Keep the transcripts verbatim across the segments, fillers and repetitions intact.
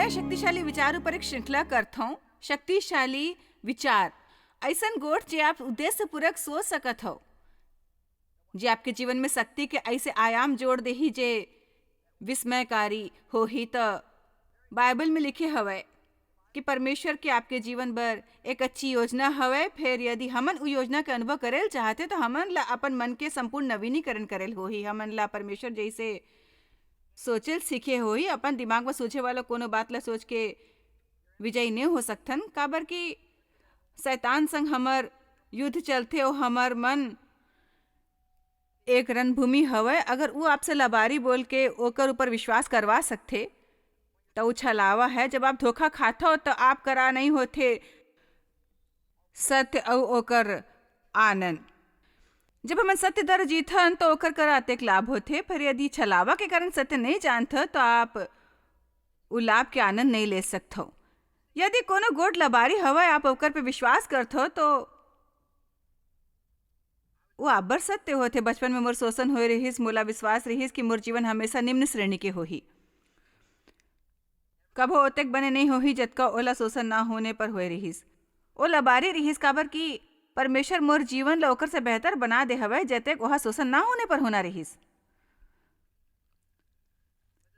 शक्तिशाली विचार ऊपर एक श्रृंखला करथौं। शक्तिशाली विचार, ऐसन गोठ जे आप उद्देश्यपूर्वक सोच सकत हव, जे आपके जीवन में शक्ति के ऐसे आयाम जोड़ देही जे विस्मयकारी होही। त बाइबल में लिखे हवय कि परमेश्वर के आपके जीवन बर एक अच्छी योजना हवय। फेर यदि हमन उ योजना के अनुभव करेल चाहथे, त हमन ला अपन मन के संपूर्ण नवीनीकरण करेल होही। हमन ला परमेश्वर जैसे सोचेल सीखे होही, अपन दिमाग में सोचे वाला कोनो बात ला सोच के विजयी नहीं हो सकथन, काबर कि शैतान संग हमर युद्ध चलथे, ओ हमर मन एक रणभूमि हवय। अगर उ आपसे लबारी बोल के ओकर ऊपर विश्वास करवा सकथे, त उ छलावा है। जब आप धोखा खाथव, त आप करा नहीं होथे सत्य अउ ओकर आनंद। जब हमन सत्य दर जीथन, त ओकर करा अतेक लाभ होथे, पर यदि छलावा के कारण सत्य नहीं जानथ, त आप उ लाभ के आनंद नहीं ले सकथव। यदि कोनो गोठ लबारी हवय, आप ओकर पे विश्वास करथव, तो वो अब्बड़ सत्य होथे। बचपन में मोर शोषण होए रिहिस, मोला विश्वास रिहिस कि मोर जीवन हमेशा निम्न श्रेणी के होही, कभो ओतेक बने नहीं होही, जतका ओला शोषण ना होने पर होए रिहिस। ओ लबारी रिहिस, काबर कि परमेश्वर मोर जीवन ला ओकर से बेहतर बना दे हवय, जतेक ओहा शोषण ना होने पर होना रिहिस।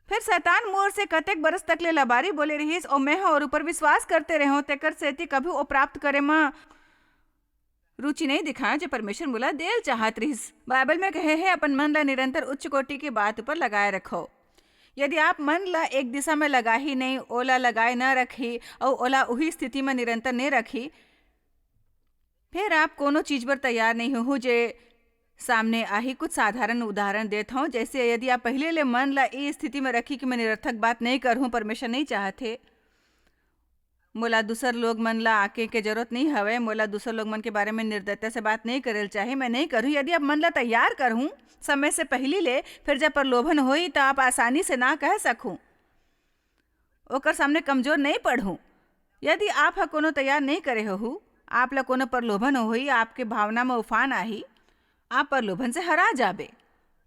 फिर शैतान मोर से कतेक बरस तक ले लबारी बोले रिहिस, अउ मैं ह ओर ऊपर विश्वास करते रेहों, तेकर सेती कभी ओ प्राप्त करे म रुचि नहीं दिखाएं, जो परमेश्वर मोला देल चाहत रिहिस। बाइबल में कहे हे, "अपन मन ला निरंतर उच्च कोटि के बात ऊपर लगाए रखो।" यदि आप मन ला एक दिशा में लगाही नहीं, ओला लगाए न रखही, अउ ओला उही स्थिति में निरंतर नहीं रखही, फिर आप कोनो चीज बर तैयार नहीं होहू, जे सामने आही। कुछ साधारण उदाहरण देत हौं, जैसे यदि आप पहले ले मन ला ए स्थिति में रखी कि मैं निरर्थक बात नहीं करहूं, परमेश्वर नहीं चाहत हे, मोला दूसर लोग मन ला आके के जरूरत नहीं हवय, मोला दूसर लोग मन के बारे में निर्दयता से बात नहीं करेल चाहे, मैं नहीं करहूं। यदि आप मन ला तैयार करहूं समय से पहली ले, फिर जब प्रलोभन होई, त आप आसानी से ना कह सकहू, ओकर सामने कमजोर नहीं पड़हू। यदि आप ह कोनो तैयार नहीं करे होहू, आप ला कोनो प्रलोभन होही, आपके भावना में उफान आही, आप प्रलोभन से हरा जाबे,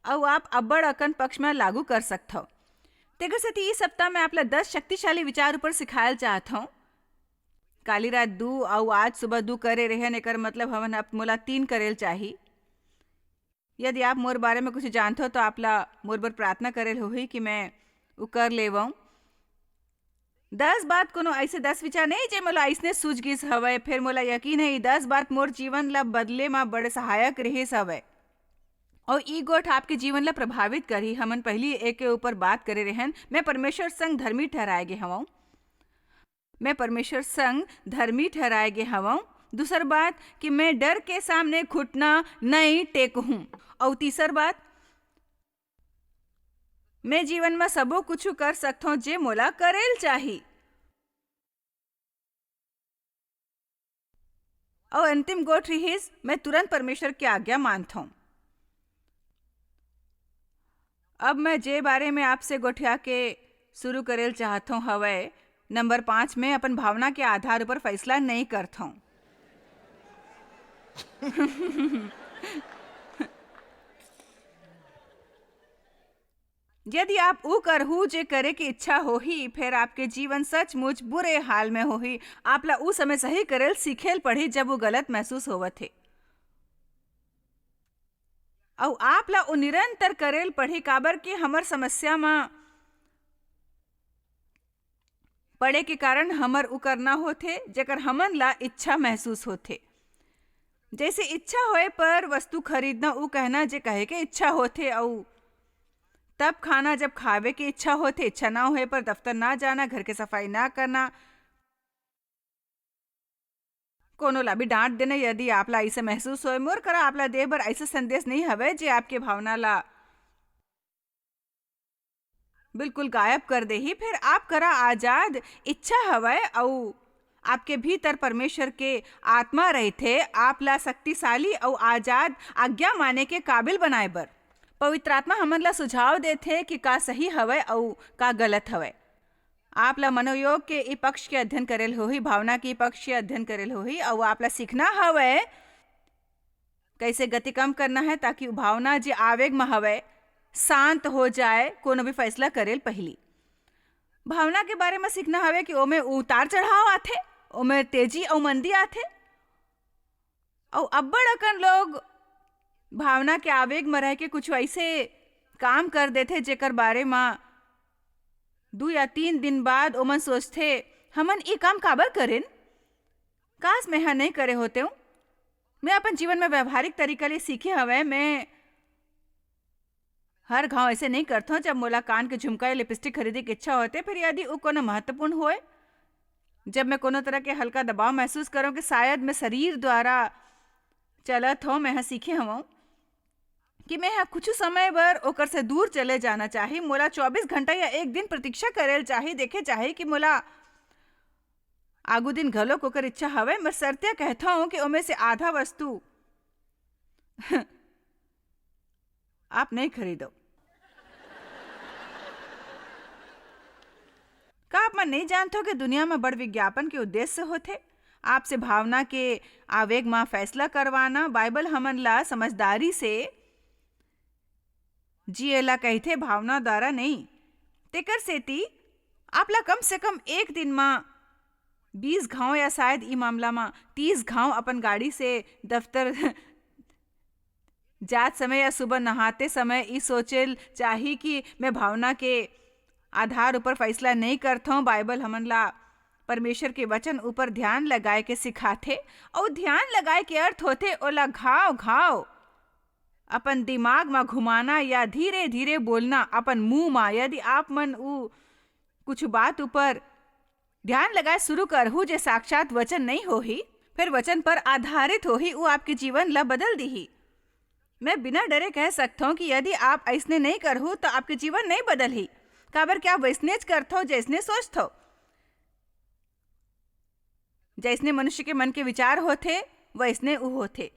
अउ आप अब्बड़ अकन पक्ष में लागू कर सकथव। तेकर सेती इस सप्ताह में आप ला दस शक्तिशाली विचार ऊपर सिखायल चाहत हौं। काली रात दू अउ आज सुबह दू करे रहेन, एकर मतलब हवन अब मोला तीन करेल चाही। यदि आप मोर बारे में कुछ जानथव, तो आप ला मोर बर प्रार्थना करेल होही कि मैं उ कर लेवं। दस बात कोनो ऐसे दस विचार नहीं, जे मोला अइसने सूझ गिस हवय, फिर मोला यकीन है, ये दस बात मोर जीवन ला बदले म बड़े सहायक रिहिस हवय। अउ ई गोठ आपके जीवन ला प्रभावित करही। हमन पहली एक के ऊपर बात करे रहन, मैं परमेश्वर संग धर्मी ठहराए गे हवं। मैं परमेश्वर संग धर्मी ठहराए गे हवं। दूसर बात कि मैं डर के सामने घुटना नहीं टेकहूं। अउ तीसर बात, मैं जीवन म सबो कुछु कर सकथौं, जे मोला करेल चाही। अउ अंतिम गोठ रिहिस, मैं तुरंत परमेश्वर के आज्ञा मानथौं। अब मैं जे बारे में आपसे गोठिया के शुरू करेल चाहथौं हवय, नंबर पाँच में अपन भावना के आधार ऊपर फैसला नहीं करथौं। यदि आप ऊ करहू जे करे के इच्छा होही, फेर आपके जीवन सचमुच बुरे हाल में होही। आप ला ऊ समय सही करेल सीखेल पड़ही, जब वो गलत महसूस होवत हे। अउ आप ला वो निरंतर करेल पड़ही, काबर के हमर समस्या म पड़े के कारण हमर उ करना होथे, जेकर हमन ला इच्छा महसूस होथे। जैसे इच्छा होए पर वस्तु खरीदना, उ कहना जे कहे के इच्छा होथे, अउ तब खाना जब खावे के इच्छा होथे, इच्छा ना होए पर दफ्तर ना जाना, घर के सफाई ना करना, कोनो ला भी डांट देना। यदि आप ला ऐसे महसूस होए, मोर करा आप ला दे बर ऐसे संदेश नहीं हवे जे आपके भावना ला बिल्कुल गायब कर देही। फिर आप करा आजाद इच्छा हवय, अउ आपके भीतर परमेश्वर के आत्मा रहिथे, आप ला शक्तिशाली अउ आजाद आज्ञा माने के काबिल बनाए बर। पवित्र आत्मा हमन ला सुझाव देथे कि का सही हवय अउ का गलत हवय। आप ला मनोयोग के ई पक्ष के अध्ययन करेल होही, भावना के ई पक्ष के अध्ययन करेल होही, अउ आप ला सीखना हवय कैसे गति कम करना है, ताकि भावना जे आवेग म हवय, शांत हो जाए कोनो भी फैसला करेल पहिली। भावना के बारे में सीखना हवे कि ओमे उतार चढ़ाव आथे, ओमे तेजी अउ मंदी आथे। अउ अब्बड़ अकन लोग भावना के आवेग में रह के कुछ ऐसे काम कर देथे, जेकर बारे में दू या तीन दिन बाद ओमन सोचथे, "हमन ये काम काबर करेन? काश, मैं हा नहीं करे होतेव।" मैं अपन जीवन में व्यवहारिक तरीका ले सीखे हवय। मैं हर घाव ऐसे नहीं करथों। जब मोला कान के झुमका या लिपस्टिक खरीदे के इच्छा होथे, फिर यदि वो कोनो महत्वपूर्ण होए, जब मैं कोनो तरह के हल्का दबाव महसूस करूँ कि शायद मैं शरीर द्वारा चलत हों, मैं हा सीखे हवं कि मैं हा कुछ समय बर ओकर से दूर चले जाना चाही। मोला चौबीस घंटा या एक दिन प्रतीक्षा करे ल चाही, देखे चाही कि मोला आगू दिन घलोक ओकर इच्छा हवय। मैं सरत्या कहथों कि ओमे से आधा वस्तु आप नहीं खरीदो। का आप मन नहीं जानथो कि दुनिया में बड़ विज्ञापन के उद्देश्य होथे आपसे भावना के आवेग में फैसला करवाना? बाइबल हमन ला समझदारी से जिए ला कहिथे, भावना द्वारा नहीं। तेकर सेती आप ला कम से कम एक दिन में बीस घाव या शायद ई मामला में तीस घाव अपन गाड़ी से दफ्तर जात समय या सुबह नहाते समय ई सोचे ल चाही कि मैं भावना के आधार ऊपर फैसला नहीं करथौं। बाइबल हमन ला परमेश्वर के वचन ऊपर ध्यान लगाए के सिखाथे, अउ ध्यान लगाए के अर्थ होथे ओला घाव घाव अपन दिमाग म घुमाना या धीरे धीरे बोलना अपन मुंह म। यदि आप मन उ कुछ बात ऊपर ध्यान लगाए शुरू करहू जे साक्षात वचन नहीं होही, फिर वचन पर आधारित होही, उ आपके जीवन ला बदल दीही। मैं बिना डरे कह सकथौं कि यदि आप अइसने नहीं करहू, तो आपके जीवन नहीं बदलही, काबर कि आप वैसनेच करथो, जैसने सोचथो। जैसने मनुष्य के मन के विचार होथे, वैसने उ होथे।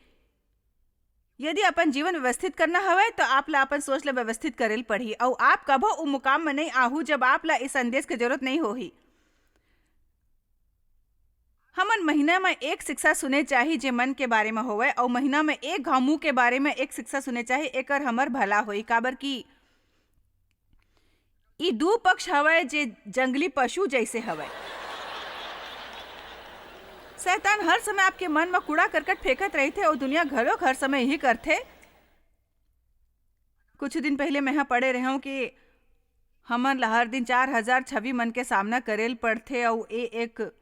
यदि अपन जीवन व्यवस्थित करना हवय, तो आप ला अपन सोच ला व्यवस्थित करे ल पड़ही, अउ आप कभो उ मुकाम म नहीं आहू, जब आप ला इस संदेश के जरूरत नहीं होही। हमन महीना म एक शिक्षा सुने चाही, जे मन के बारे म होवय, अउ महीना म एक घाव मुंह के बारे म एक शिक्षा सुने चाही, एकर हमर भला होई, काबर कि ई दू पक्ष हवय, जे जंगली पशु जैसे हवय। शैतान हर समय आपके मन म कूड़ा करकट फेंकत रहिथे, अउ दुनिया घलोक हर समय यही करथे। कुछ दिन पहले मैं ह पढ़े रहूं कि हमन ला हर दिन चार हजार छवि मन के सामना करे ल पड़थे, अउ ए एक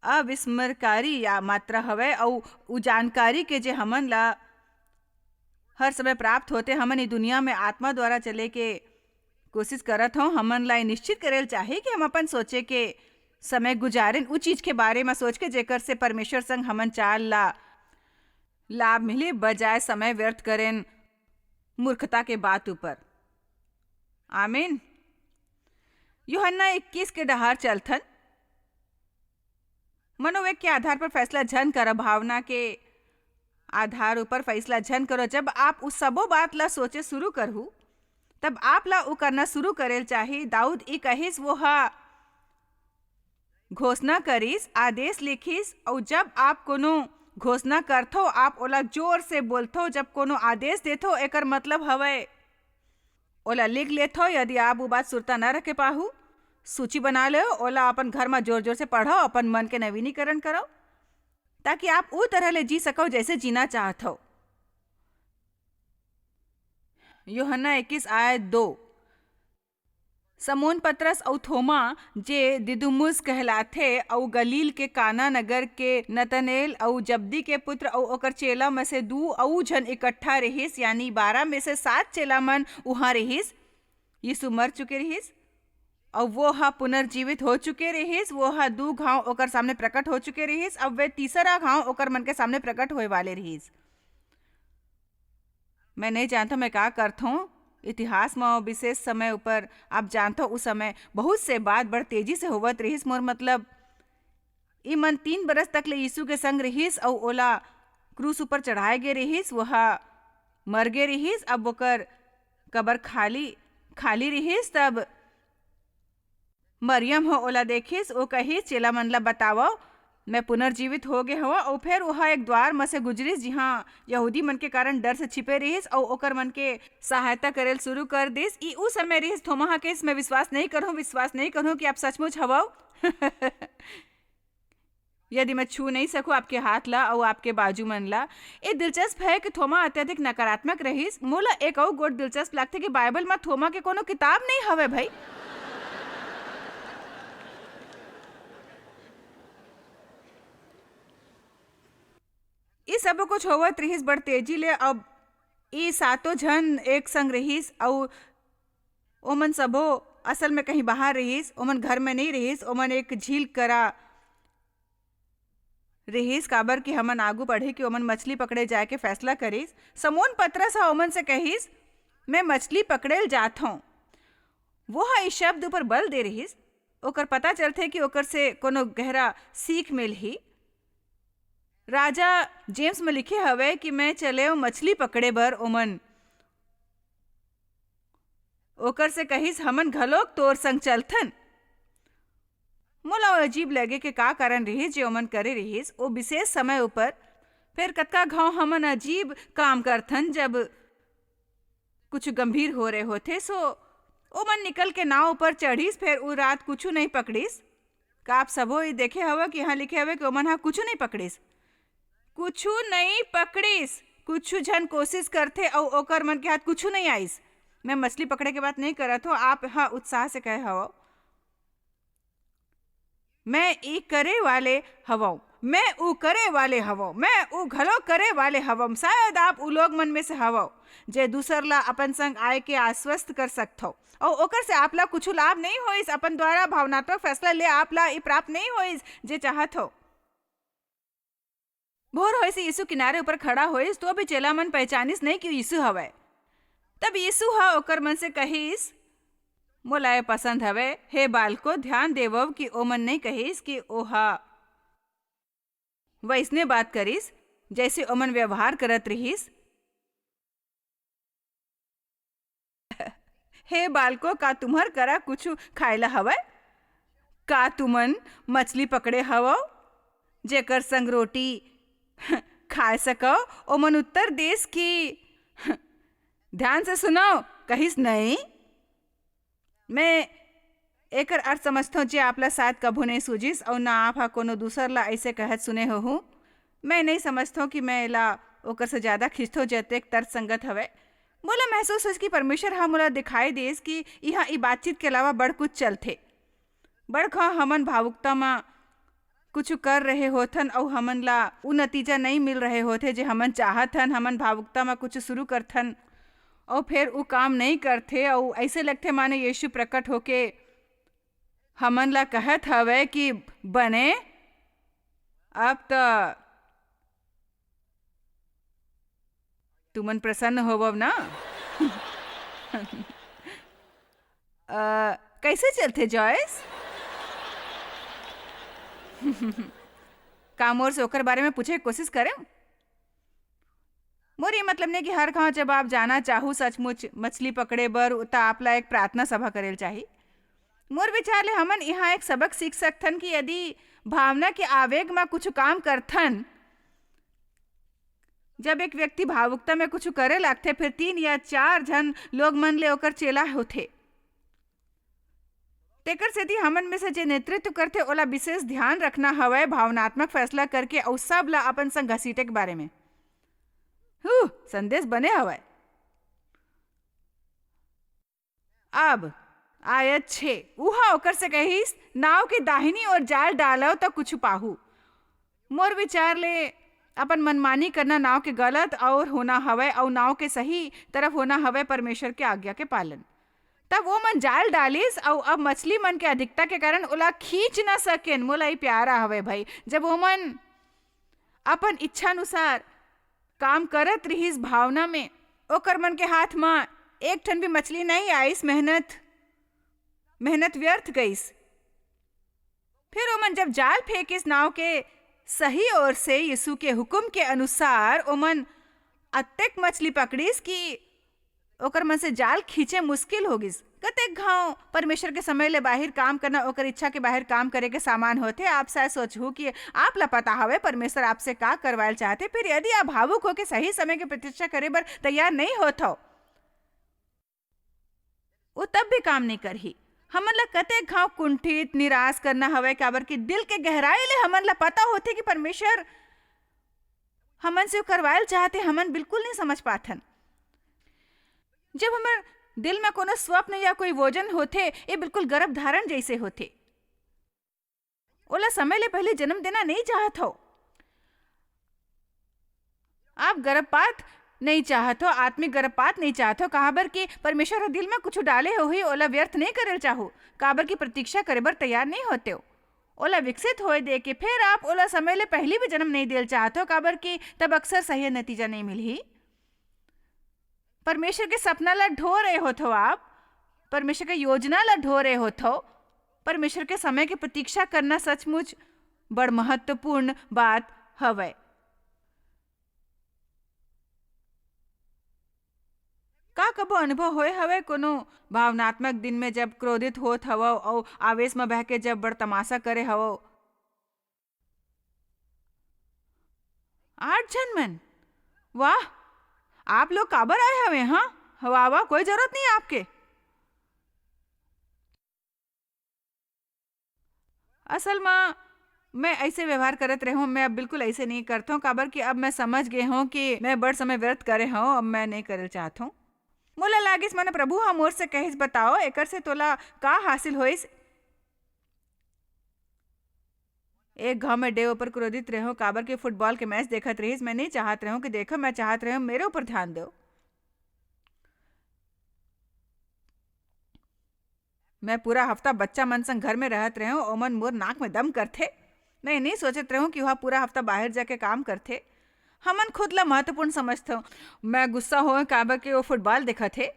अविस्मरणकारी या मात्रा हवय, अउ उ जानकारी के जे हमन ला हर समय प्राप्त होथे, हमन ई दुनिया में आत्मा द्वारा चले के कोशिश करत हौं। हमन ला ये निश्चित करे ल चाही कि हम अपन सोचे के समय गुजारेन उ चीज के बारे म सोच के, जेकर से परमेश्वर संग हमन चाल ला लाभ मिले, बजाय समय व्यर्थ करेन मूर्खता के बात ऊपर। आमीन। यूहन्ना इक्कीस के डहार चलथन। मनोवेग के आधार पर फैसला झन करो, भावना के आधार ऊपर फैसला झन करो। जब आप उ सबो बात ला सोचे शुरू करहू, तब आप ला उ करना शुरू करे ल चाही। दाऊद ई कहिस, वो ह घोषणा करिस, आदेश लिखिस, अउ जब आप कोनो घोषणा करथो, आप ओला जोर से बोलथो। जब कोनो आदेश देथो, एकर मतलब हवय ओला लिख लेथो। यदि आप वो बात सुरता न रखे पाहू, सूची बना लो, ओला अपन घर म जोर-जोर से पढ़ो, अपन मन के नवीनीकरण करो, ताकि आप उ तरह ले जी सको, जैसे जीना चाहत हो। यूहन्ना इक्कीस आय दो। समोन पतरस अउ थोमा, जे दिदुमुस कहलाथे, अउ गलील के काना नगर के नतनेल अउ जब्दी के पुत्र अउ ओकर चेला में से दू अउ झन इकट्ठा रिहिस, यानी बारह में से सात चेला मन उहाँ रिहिस। यीशु मर चुके रिहिस, अउ वो ह पुनर्जीवित हो चुके रिहिस। वो ह दू घाव ओकर सामने प्रकट हो चुके रिहिस। अब वे तीसरा घाव ओकर मन के सामने प्रकट होए वाले रिहिस। मैं नहीं जानता मैं का करथों। इतिहास म विशेष समय ऊपर आप जानथो, उस समय बहुत से बात बड़ तेजी से होवत रिहिस। मोर मतलब, ई मन तीन बरस तक ले यीशु के संग रिहिस अउ ओला क्रूस ऊपर चढ़ाए गे रिहिस। वो ह मर गे रिहिस। अब ओकर कबर खाली, खाली रिहिस। तब मरियम ह ओला देखिस, ओ कहिस, "चेला मन ला बतावव, मैं पुनर्जीवित हो गे हवं। अउ फेर ओहा एक द्वार म से गुजरिस, जिहां यहूदी मन के कारण डर से छिपे रिहिस, अउ ओकर मन के सहायता करेल शुरू कर दिस। ई उ समय रिहिस, थोमा ह कहिस, "मैं विश्वास नहीं करहूं, विश्वास नहीं करहूं कि आप सचमुच हवव। यदि मैं छू नहीं सकूं आपके हाथ ला अउ आपके बाजू मन ला।" ये दिलचस्प है कि थोमा अत्यधिक नकारात्मक रहिस। मोला एक अउ गोठ दिलचस्प लगथे कि बाइबल म थोमा के कोनो किताब नहीं हवे, भाई। ई सबो कुछ होवत रिहिस बड़ तेजी ले। अब ई सातों झन एक संग रिहिस, अउ ओमन सबो असल में कहीं बाहर रिहिस, ओमन घर में नहीं रिहिस, ओमन एक झील करा रिहिस, काबर कि हमन आगू बढ़े कि ओमन मछली पकड़े जाए के फैसला करिस। समोन पतरस ह ओमन से कहिस, "मैं मछली पकड़े ल जात हौं।" वो ह इस शब्द ऊपर बल दे रिहिस। ओकर पता चलथे कि ओकर से कोनो गहरा सीख मिलही। राजा जेम्स में लिखे हवय कि मैं चलेव मछली पकड़े बर। ओमन ओकर से कहिस, "हमन घलोक तोर संग चलथन।" मोला ओ अजीब लगे के का कारण रिहिस, जे ओमन करे रिहिस ओ विशेष समय ऊपर। फेर कतका घाव हमन अजीब काम करथन, जब कुछ गंभीर हो रहे होथे। सो ओमन निकल के नाव ऊपर चढ़िस, फेर उ रात कुछु नहीं पकड़िस। का आप सबो ये देखे हवय कि यहाँ लिखे हवय कि ओमन ह कुछु नहीं पकड़िस? कुछु नहीं पकड़िस। कुछु झन कोशिश करथे अउ ओकर मन के हाथ कुछु नहीं आइस। मैं मछली पकड़े के बात नहीं करत हूँ, आप ह उत्साह से कहे हवव। मैं ई करे वाले हवव, मैं ऊ करे वाले हवव, मैं ऊ घलो करे वाले हवव। शायद आप ऊ लोग मन में से हवव, जे दूसर ला अपन संग आए के आश्वस्त कर सकथव, अउ ओकर से आप ला कुछु लाभ नहीं होइस। अपन द्वारा भावनात्मक फैसला ले आप ला ई प्राप्त नहीं होइस, जे चाहत हो। भोर होइस, यीशु किनारे ऊपर खड़ा होइस, तो भी चेला मन पहचानिस नहीं कि यीशु हवय। तब यीशु ह ओकर मन से कहिस, "मोला ए पसंद हवय। हे बालको, ध्यान देवव कि ओमन नहीं कहिस कि ओहा वइसने बात करिस, जैसे ओमन व्यवहार करत रिहिस।" "हे बालको, का तुम्हर करा कुछु खाए ला हवय? का तुमन मछली पकड़े हवव, जेकर संग रोटी खाए सकव?" ओमन उत्तर देस कि, "ध्यान से सुनव," कहिस, "नहीं।" मैं एकर अर्थ समझथों, जे आप ला शायद कभू नहीं सूझिस, अउ ना आप हा कोनो दूसर ला ऐसे कहत सुने होहू। मैं नहीं समझथों कि मैं एला ओकर से ज्यादा खींचथों, जतेक तर्कसंगत हवय। मोला महसूस होइस कि परमेश्वर हा मोला दिखाई देस कि इहाँ ई बातचीत के अलावा बड़ कुछ चलथे। बड़ घाव हमन भावुकता म कुछु कर रहे होथन, अउ हमन ला उ नतीजा नहीं मिल रहे होथे, जे हमन चाहत हन। हमन भावुकता म कुछु शुरू करथन, अउ फेर उ काम नहीं करथे, अउ ऐसे लगथे, माने यीशु प्रकट होके हमन ला कहत हवय कि, "बने, अब त तुमन प्रसन्न होवव ना?" अ, कैसे चलथे, जॉयस? का मोर से ओकर बारे में पूछे के कोशिश करेव? मोर ये मतलब नहीं कि हर घाव जब आप जाना चाहू सचमुच मछली पकड़े बर, त आप ला एक प्रार्थना सभा करेल चाही। मोर विचार ले हमन यहाँ एक सबक सीख सकथन कि यदि भावना के आवेग म कुछ काम करथन, जब एक व्यक्ति भावुकता में कुछ करे लागथे, फिर तीन या चार झन लोग मन ले ओकर चेला होथे। तेकर सेती हमन में से जे नेतृत्व करथे, ओला विशेष ध्यान रखना हवय भावनात्मक फैसला करके अउ सब ला अपन संग घसीटे के बारे में। हू, संदेश बने हवय। अब आयत छे, उहा ओकर से कहिस, "नाव के दाहिनी ओर जाल डालव, त कुछु पाहू।" मोर विचार ले अपन मनमानी करना नाव के गलत ओर होना हवय, अउ नाव के सही तरफ होना हवय परमेश्वर के आज्ञा के पालन। तब वो मन जाल डालिस, अउ अब मछली मन के अधिकता के कारण ओला खींच न सकेन। मोला ई प्यारा हवय भाई, जब वो मन अपन इच्छा अनुसार काम करत रिहिस भावना में, ओकर मन के हाथ म एक ठन भी मछली नहीं आइस, मेहनत, मेहनत व्यर्थ गइस। फिर ओमन जब जाल फेंकिस नाव के सही ओर से, यीशु के हुक्म के अनुसार, ओमन अतेक मछली पकड़िस कि ओकर मन से जाल खींचे मुश्किल हो गिस। कतेक घांव परमेश्वर के समय ले बाहिर काम करना ओकर इच्छा के बाहिर काम करे के सामान होथे। आप शायद सोचहू कि आप ला पता हवे परमेश्वर आपसे का करवायल चाहथे, फिर यदि आप भावुक होके सही समय के प्रतीक्षा करे बर तैयार नहीं होत हव, वो तब भी काम नहीं करही। हमन ला कतेक घांव कुंठित, निराश करना हवय, काबर कि दिल के गहराई ले हमन ला पता होथे कि परमेश्वर हमन से करवायल चाहथे, हमन बिल्कुल नहीं समझ पाथन। जब हमर दिल में कोनो स्वप्न या कोई विजन होथे, ये बिल्कुल गर्भ धारण जैसे होथे। ओला समय ले पहले जन्म देना नहीं चाहत हो। आप गर्भपात नहीं चाहत हो, आत्मिक गर्भपात नहीं चाहत हो, काबर कि परमेश्वर ह दिल में कुछ डाले होही, ओला व्यर्थ नहीं करल चाहो, काबर कि प्रतीक्षा करे बर तैयार नहीं होते हो। ओला विकसित होए दे के फिर आप ओला समय ले पहली भी जन्म नहीं देल चाहत हो, काबर कि तब अक्सर सही नतीजा नहीं मिलही। परमेश्वर के सपना ला ढो रहे होत हो आप, परमेश्वर के योजना ला ढो रहे होत हो। परमेश्वर के समय के प्रतीक्षा करना सचमुच बड़ महत्वपूर्ण बात हवय। का कबो अनुभव होए हवय कोनो भावनात्मक दिन में जब क्रोधित होत हवव अउ आवेश में बह के जब बड़ तमाशा करे हवव? आठ झन मन? वाह, आप लोग काबर आए हवे? हाँ, हवा हवा, कोई जरूरत नहीं आपके। असल में मैं ऐसे व्यवहार करत रहूं, मैं अब बिल्कुल ऐसे नहीं करत हूं, काबर कि अब मैं समझ गए हूं कि मैं बड़ समय व्यर्थ करे हूं, अब मैं नहीं करल चाहत हूं। मोला लागिस मन प्रभु हा मोर से कहिस, बताओ एकर से तोला का हासिल होइस? एक घाव में डेव ऊपर क्रोधित रहूं, काबर के फुटबॉल के मैच देखत रहिस। मैं नहीं चाहत रहूं कि देखो, मैं चाहत रहूं मेरे ऊपर ध्यान दो। मैं पूरा हफ्ता बच्चा मन संग घर में रहत रहूं, ओमन मोर नाक में दम करथे। मैं नहीं सोचत रहूं कि वह पूरा हफ्ता बाहर जाके काम करथे। हमन खुद ला महत्वपूर्ण समझथो। मैं गुस्सा हों काबर के वो फुटबॉल देखत हे।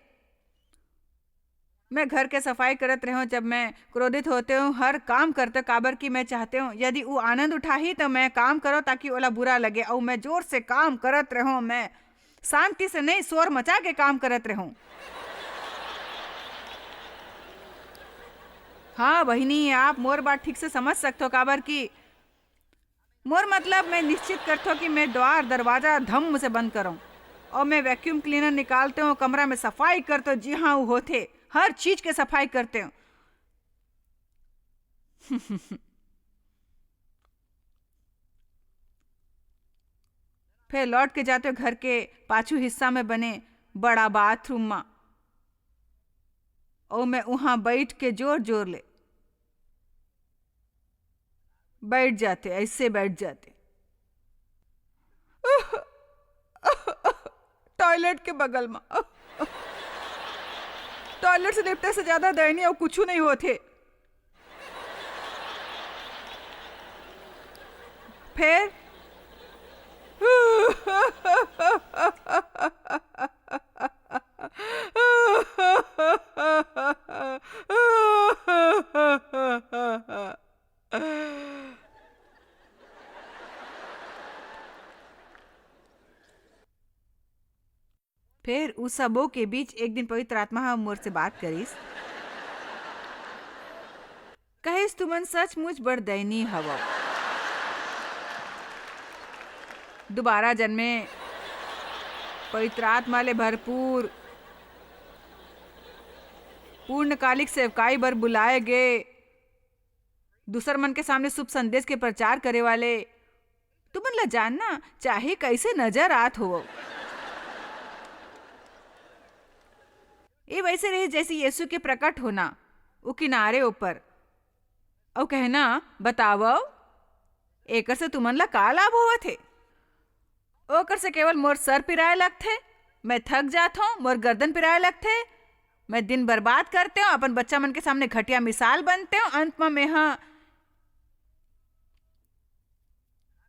मैं घर के सफाई करत रहूं, जब मैं क्रोधित होते हूं, हर काम करते हूं, काबर कि मैं चाहते हूं, यदि वो आनंद उठाही, तो मैं काम करो ताकि ओला बुरा लगे। और मैं जोर से काम करत रहूं, मैं शांति से नहीं, शोर मचा के काम करत रहूं। हाँ बहिनी, आप मोर बात ठीक से समझ सकते हो, काबर कि मोर मतलब, मैं निश्चित करथो कि मैं द्वार दरवाजा धम से बंद करव और मैं वैक्यूम क्लीनर निकालते हूँ, कमरा में सफाई करते हूँ, जी हाँ, वो होथे, हर चीज के सफाई करते हूँ। फिर लौट के जाते हूँ घर के पाछू हिस्सा में बने बड़ा बाथरूम में, और मैं वहां बैठ के जोर जोर ले बैठ जाते, ऐसे बैठ जाते। टॉयलेट के बगल में। टॉयलेट से निपटे से ज्यादा दयनीय और कुछ नहीं होते। फिर फेर उ सबो के बीच एक दिन पवित्र आत्मा ह मोर से बात करिस। कहिस, "तुमन सचमुच बड़ दयनीय हवव।" दुबारा जन्मे, पवित्र आत्मा ले भरपूर, पूर्णकालिक सेवकाई बर बुलाए गे, दूसर मन के सामने शुभ संदेश के प्रचार करे वाले, तुमन ला जानना चाहे कैसे नजर आत होवव। ये वैसे रही जैसे यीशु के प्रकट होना, वो किनारे ऊपर, अउ कहना, "बतावव, एकर से तुमन ला का लाभ होवत हे?" ओकर से केवल मोर सर पिराए लगथे, मैं थक जात हूँ, मोर गर्दन पिराए लगथे, मैं दिन बर्बाद करते हूँ, अपन बच्चा मन के सामने घटिया मिसाल बनते हूँ। अंत में मैं ह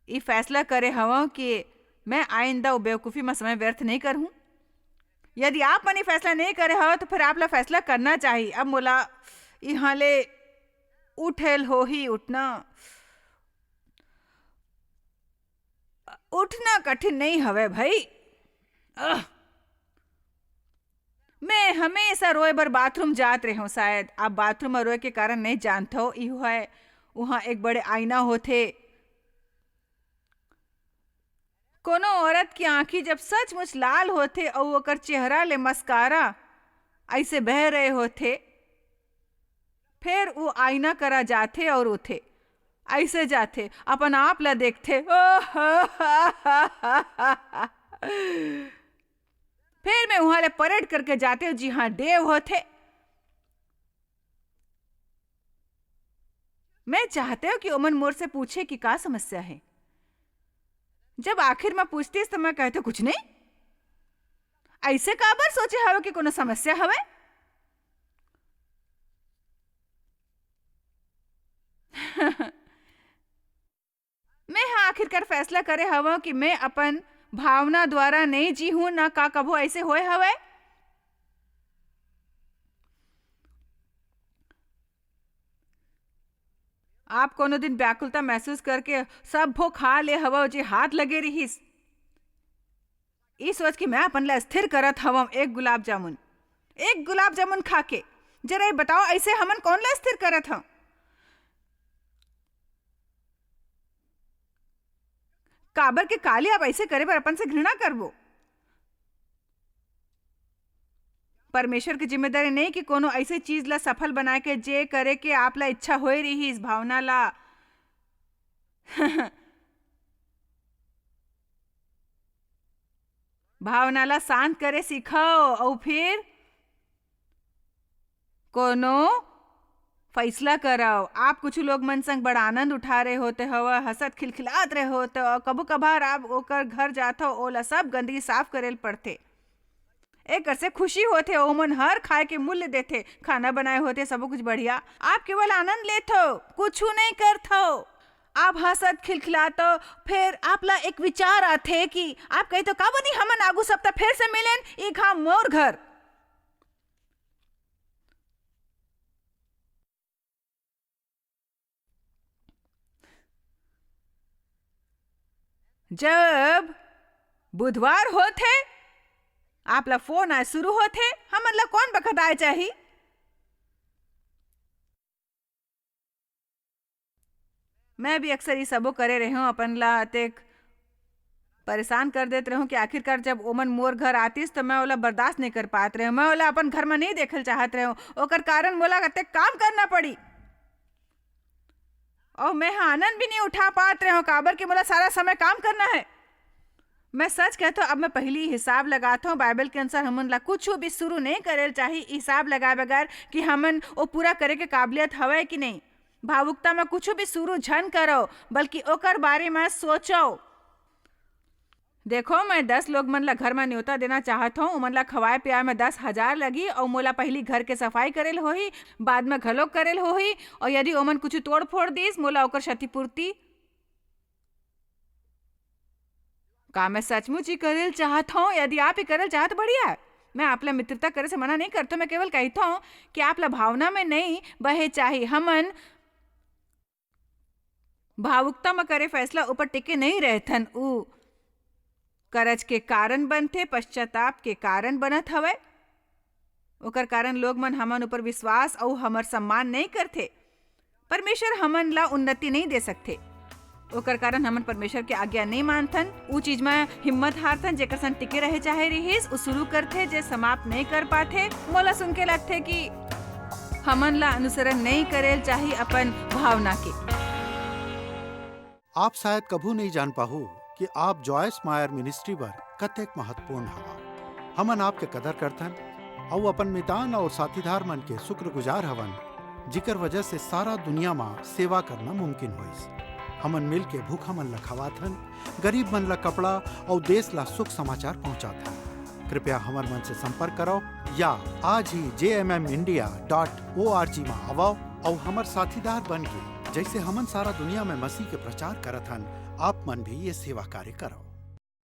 ई फैसला करे हवं कि मैं आइंदा वो बेवकूफ़ी में समय व्यर्थ नहीं करहूँ। यदि आप मन ई फैसला नहीं करे हव, तो फिर आप ला फैसला करना चाहिए। अब मोला यहाँ ले उठेल हो ही उठना, उठना कठिन नहीं हवे भाई। आह! मैं हमेशा रोए बर बाथरूम जात रेहेंव। शायद आप बाथरूम म रोए के कारण नइ जानथव, इहू है, उहाँ एक बड़े आईना होथे। कोनो औरत के आँखी जब सचमुच लाल होथे अउ ओकर चेहरा ले मस्कारा अइसे बह रहे होथे, फेर वो आईना करा जाथे अउ रोथे, अइसे जाथे, अपन आप ला देखथे। फेर मैं उहाँ ले परेड करके जातेंव, जिहाँ डेव होथे। मैं चाहतेंव कि ओमन मोर से पूछे कि का समस्या हे। जब आखिर म पूछतिस, त मैं कहतेंव, "कुछ नहीं।" अइसे काबर सोचे हवे कि कोनो समस्या हवे? मैं ह आखिरकार फैसला करे हवंव कि मैं अपन भावना द्वारा नइ जीहूं। ना का कभू अइसे होए हवय? आप कोनो दिन व्याकुलता महसूस करके सब्बो खा ले हवव, जे हाथ लगे रिहिस, ई सोच के मैं अपन ला स्थिर करत हवंव, एक गुलाब जामुन, एक गुलाब जामुन खा के। जरा ये बताओ, अइसे हमन कौन ला स्थिर करत हव? काबर के काली आप अइसे करे बर अपन से घृणा करबो? परमेश्वर के जिम्मेदारी नहीं कि कोनो अइसे चीज ला सफल बनाए के, जे करे के आप ला इच्छा होए रिहिस, भावना ला। भावना ला शांत करे सीखव, अउ फिर कोनो फैसला करव। आप कुछ लोग मन संग बड़ा आनंद उठा रहे होते हव, हंसत खिलखिलात रहे होते, अउ कभू कभार आप ओकर घर जाथव, ओला सब गंदगी साफ करे ल पड़थे। एकर से खुशी होथे, ओमन हर खाए के मूल्य देथे, खाना बनाए होथे, सब कुछ बढ़िया। आप केवल आनंद लेथव, कुछ नहीं करथव। आप हंसत खिलखिलात, फेर आप ला एक विचार आथे कि आप कही तो का बनी, हमन आगू सप्ताह फेर से मिलेन, ई खा मोर घर। जब बुधवार होथे, आप ला फोन आए शुरू होथे, हमन ला कौन बखत आए चाही? मैं भी अक्सर ई सबो करे रहे हूँ, अपन ला अतेक परेशान कर देत रहे हूँ कि आखिरकार जब ओमन मोर घर आतिस, तो मैं ओला बर्दाश्त नहीं कर पात रहे हूँ। मैं ओला अपन घर में नहीं देखल चाहत रहे हूँ। ओकर कारण मोला अतेक काम करना पड़ी। अउ मैं ह आनंद भी नहीं उठा पात रहे हूँ, काबर कि मोला सारा समय काम करना है। मैं सच कहत हूँ, अब मैं पहली हिसाब लगात हूँ। बाइबल के अनुसार हमन ला कुछ भी शुरू नहीं करे ल चाही हिसाब लगाए बगैर कि हमन वो पूरा करे के काबिलियत हवय कि नहीं। भावुकता में कुछ भी शुरू झन करो, बल्कि ओकर बारे में सोचो। देखो, मैं दस लोग मन ला घर में न्योता देना चाहत हूँ। उमन ला खवाए पियाए में दस हजार लगही, अउ मोला पहली घर के सफाई करेल होही, बाद में घलोक करेल होही, अउ यदि ओमन कुछ तोड़ फोड़ दिस, मोला ओकर क्षतिपूर्ति। का मैं सचमुच ही करेल चाहत हूँ? यदि आप ही करेल चाहत, बढ़िया है। मैं आप ला मित्रता करे से मना नहीं करता, मैं केवल कहता हूँ कि आप ला भावना में नहीं बहे चाही। हमन भावुकता म करे फैसला ऊपर टिके नहीं रहथन, ऊ करज के कारण बनथे, पश्चाताप के कारण बनत हवय। ओकर कारण लोग मन हमन ऊपर विश्वास अउ हमर सम्मान नहीं करथे। परमेश्वर हमन ला उन्नति नहीं दे सकथे। ओकर कारण हमन परमेश्वर के आज्ञा नहीं मानथन। ऊ चीज म हिम्मत हारथन, जेकर संग टिके रहे चाहे रिहिस, ऊ शुरू करथे, जे समाप्त नहीं कर पाथे। मोला सुन के लगथे कि हमन ला अनुसरण नहीं करेल चाही अपन भावना के। आप शायद कभू नहीं जान पाहू कि आप जॉयस मायर मिनिस्ट्री बर कतेक महत्वपूर्ण हवा। हमन आपके कदर करथन अउ अपन मितान अउ साथीदार मन के शुक्रगुजार हवन, जिकर वजह से सारा दुनिया म सेवा करना मुमकिन होइस। हमन मिल के भूखा मन ला खवाथन, गरीब मन ला कपड़ा अउ देश ला शुभ समाचार पहुंचाथन। कृपया हमर मन से संपर्क करो या आज ही J M M India dot O R G म आवव अउ हमर साथीदार बन के, जैसे हमन सारा दुनिया में मसीह के प्रचार करत हन, आप मन भी ये सेवा कार्य करो।